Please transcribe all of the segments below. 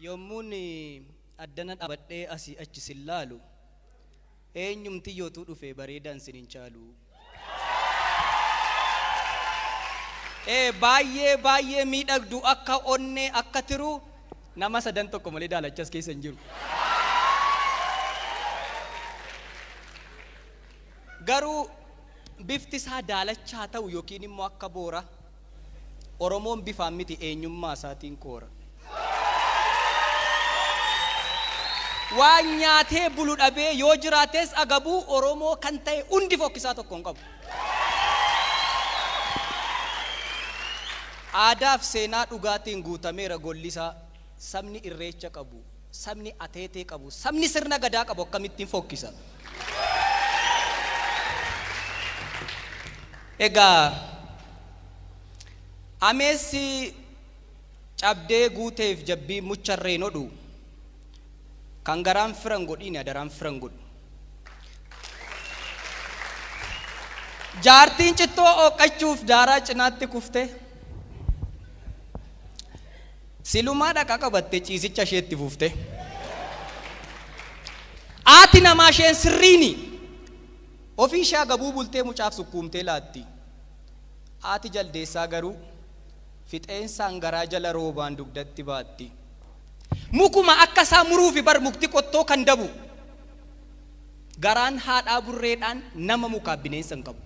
Yommuun addana dhaabadhee asii achi sin laalu, eenyumti yootuu dhufe bareedaan sin hin caalu. Ee baay'ee baay'ee miidhagdu akka onnee akka tiruu, nama sadan tokko malee daalachas keessa hin jiru. Garuu bifti isaa daalacha haa ta'u yookiin immoo akka boora, Oromoon bifaan miti eenyummaa isaatiin koora. Waan nyaatee bulu dhabee yoo jiraates agabuu, Oromoo kan ta'e hundi fokkisaa tokko hin qabu. Aadaaf seenaa dhugaatiin guutameera golli isaa. Sabni Irreecha qabu, sabni Ateetee qabu, sabni sirna Gadaa qabu akkamittiin fokkisa? Egaa ameessi cabdee guuteef jabbii mucharree hin hodhu, kan garaan fira hin godhiini adaraan fira hin godhu. Jaartiin cittoo ooqqachuuf daaraa cinaatti kufte. Silumaa dhaqa qabatte ciisicha ishee itti fufte. Haati namaa isheen sirriini ofii ishee agabuu bultee mucaaf sukkuumtee laatti. Haati jaldeessaa garuu fixeensaan garaa jala roobaan dugdatti baatti. Mukuma akka isaa muruufi bar mukti qottoo kan dabu. Garaan haadhaa burreedhaan nama mukaaf bineensa hin qabu.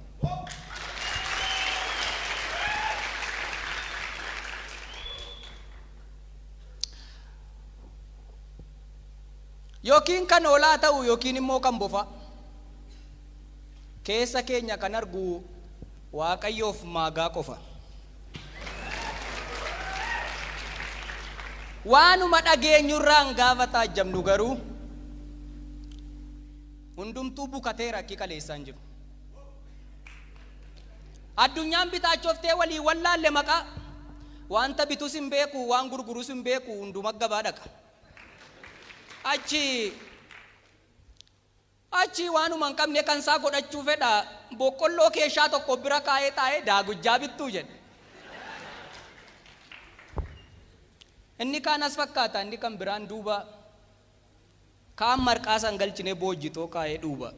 Yookiin kan hoolaa ta'u yookiin immoo kan bofaa. Keessa keenya kan argu Waaqayyoof maagaa qofa. Waanuma dhageenyurraan gaafa taajjabnu garuu hundumtuu bukateera akki kaleessaa hin jiru. Addunyaan bitaachoftee walii wallaalle maqaa. Wanta bitus hin beeku, waan gurgurus hin beeku, hunduma gabaa dhaqa. Achi Achii waanuma hin qabne kan isaa godhachuu fedha. Boqqolloo keeshaa tokko bira kaa'ee taa'ee daagujjaa bittuu jedhe. Inni kaan as fakkaata, inni kan biraan duuba. Kaan marqaa san galchinee boojjitoo kaa'ee dhuuba.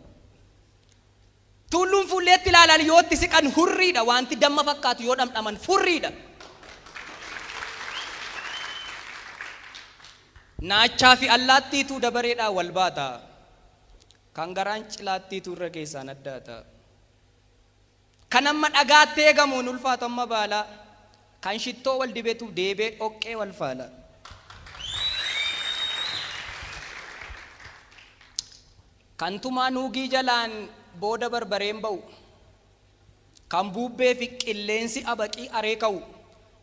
Tuulluun fuulleetti ilaalan yoo itti siqan hurriidha, wanti damma fakkaatu yoo dhamdhaman furriidha. Naachaa fi allaattiitu dabareedhaan wal baata. Kan garaan cilaattiitu irra keessaan addaata. Kan amma dhagaatti eegamu hin ulfaatu amma baalaa. Kan shittoo wal dibetu deebee dhoqqee wal faala. Kan tumaa nuugii jalaan booda barbareen ba'u. Kan buubbee fi qilleensi abaqii aree ka'u.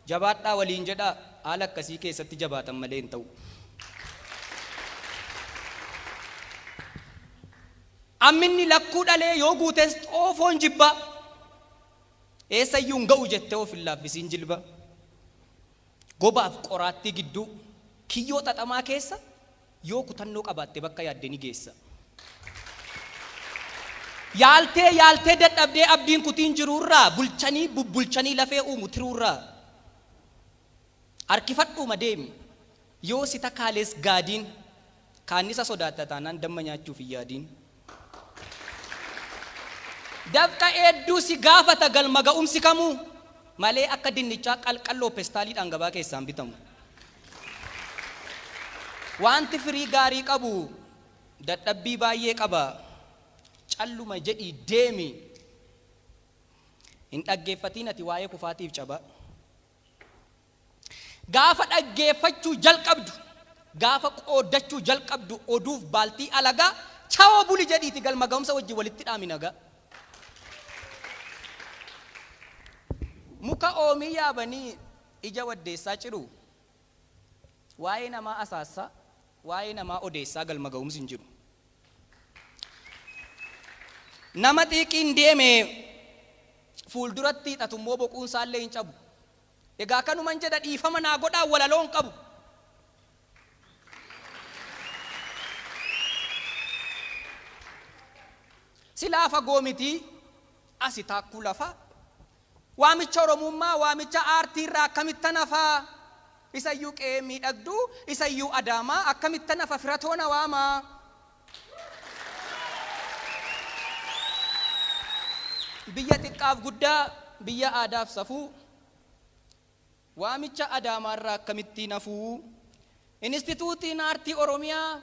Jabaadhaa waliin jedhaa, haala akkasii keessatti jabaatan malee hin ta'u. Amminni lakkuu dhalee yoo guutes xoofoon jibbaa. Eessayyuu hin ga'u jettee of hin laaffisiin jilba. Gobaaf qoraattii gidduu kiyyoo xaxamaa keessa yoo kutannoo qabaatte bakka yaadde ni geessa. Yaaltee yaaltee dadhabdee abdiin kutiin jiruurraa bulchanii bubbulchanii lafee uumu tiruurraa. Harkifadhuuma deemi. Yoo si takaales gaadiin. Kaannisa sodaatta taanaan damma nyaachuuf hin yaadiin. Dafqa hedduu si gaafata galma ga'umsi kamuu malee akka dinnichaa qalqalloo pestaaliidhaan gabaa keessaa hin bitamu. Wanti firii gaarii qabu dadhabbii baay'ee qaba. Calluma jedhii deemi. Hin dhaggeeffatiin ati waa'ee kufaatiif cabaa. Gaafa dhaggeeffachuu jalqabdu, gaafa qooddachuu jalqabdu oduuf baaltii alagaa, chawoo buli jedhiiti galma ga'umsa wajjin walitti dhaami nagaa. Muka oomii yaabanii ija waddeessaa ciru, waa'ee namaa asaassaa, waa'ee namaa odeessaa galma ga'umsi hin jiru. Nama xiiqiin deeme fuulduratti hiixatu immoo boquun isaallee hin cabu. Egaa kanuman jedha, dhiifama naa godhaa, walaloo hin qabu. Silaa fagoo miti, asi taakkuu lafaa. Waamicha Oromummaa, waamicha aartii irraa akkamittan hafaa? Isayyuu qe'ee miidhagduu, isayyuu Adaamaa, akkamittan hafa firatoo na waamaa. Biyya xiqqaaf guddaa, biyya aadaaf safuu, waamicha Adaamaarraa akkamittiin hafuu? Inistituutiin Aartii Oromiyaa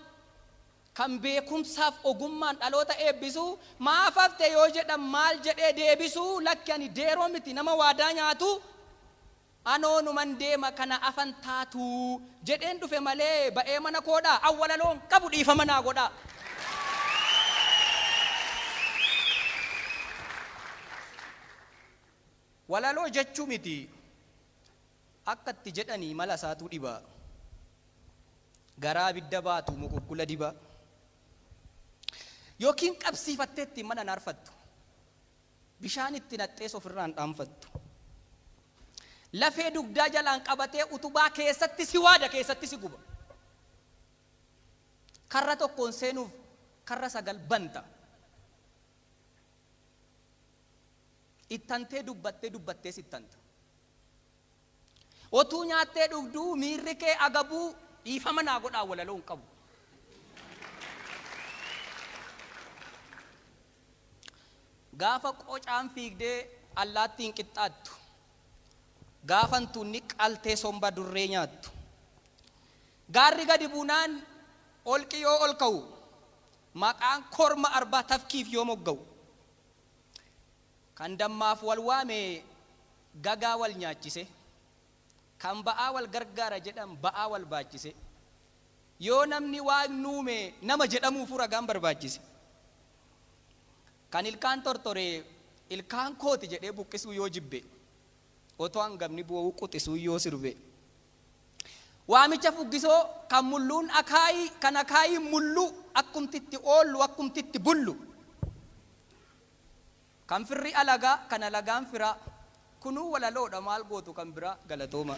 kan beekumsaaf ogummaan dhaloota eebbisu, maaf hafte yoo jedhan maal jedhee deebisu? Lakki ani deeroo miti nama waadaa nyaatu, anoo numan deema kana afan taatu jedheen dhufe malee ba'ee mana koodhaa an walaloo hin qabu, dhiifama naa godhaa. Walaloo jechuu miti, akka itti jedhanii mala isaatu dhiba. Garaa abidda baatu mukukkula diba. Yookiin qabsiifattee ittiin mana hin aarfattu. Bishaan itti naqxees ofirraa hin dhaanfattu. Lafee dugdaa jalaan qabatee utubaa keessatti si waada, keessatti si guba. Karra tokkoon seenuuf karra 9 banta. Ittantee dubbattee dubbattees ittanta. Otuu nyaattee dhugduu miirri kee agabuu, dhiifama naa godhaa, walaloo hin qabu. Gaafa qocaan fiigdee allaattiin qixxaattu. Gaafa hantuunni qaltee somba durree nyaattu. Gaarri gadi buunaan holqi yoo ol ka'u. Maqaan korma arbaa tafkiif yoo mogga'u. Kan dammaaf wal waame gagaa wal nyaachise. Kan ba'aa wal gargaara jedhan ba'aa wal baachise. Yoo namni Waaqni uume nama jedhamuufuu ragaan barbaachise. Kan ilkaan tortore ilkaan kooti jedhee buqqisuu yoo jibbe. Otoo hangafni boo'uu quxisuun yoo sirbe. Waamicha fuggisoo kan mulluun akaayii, kan akaayiin mulluu, akkumti itti oollu akkumti itti bullu. Kan firri alagaa, kan alagaan firaa. Kunuu walaloodha, maal gootu kan biraa? Galatooma.